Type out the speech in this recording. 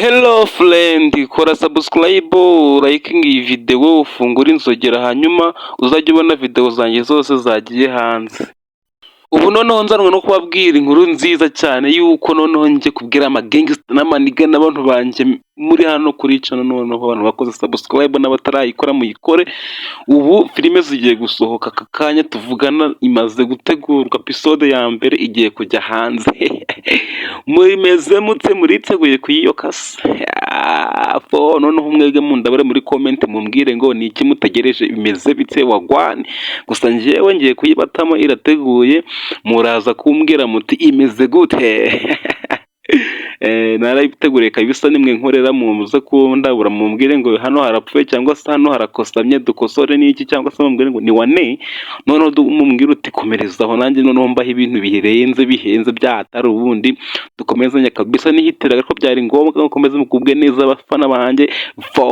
Hello friend, kora subscribe, liking iyi video, ufungure inzogera, hanyuma uzajye ubona video zanjye zose zagiye hanze. Ubu noneho nzanwe no kubabwira inkuru nziza cyane yuko noneho njye kubwira amagangsta n'amanigga n'abantu banjye muri hano kuri channel. Noneho abantu bakoze subscribe n'abatarayikora muyikore. Ubu filime zigiye gusohoka aka kanya tuvugana, imaze gutegurwa, episode ya mbere igiye kujya hanze. Murimeze mutse? Muriteguye kuyiyoka se? Fo noneho mwebwe mundabure muri comment, mumbwire ngo ni iki mutegereje, bimeze bite, wagwan? Gusa njyewe ngiye kuyibatamo, irateguye, muraza kumbwira muti imeze gute. Narayiteguriye kabisa, nimwe nkorera, muze kundabura mumbwire ngo hano harapfuye cyangwa se hano harakosamye, dukosore n'iki, cyangwa se mumbwire ngo ni wane. Noneho mumbwire uti komereza aho, nanjye noneho mbaho ibintu birenze bihenze byahatari, ubundi dukomezanye kabisa. Nihitiraga ko byari ngombwa mukomeze mugubwe neza, abafana banjye fo.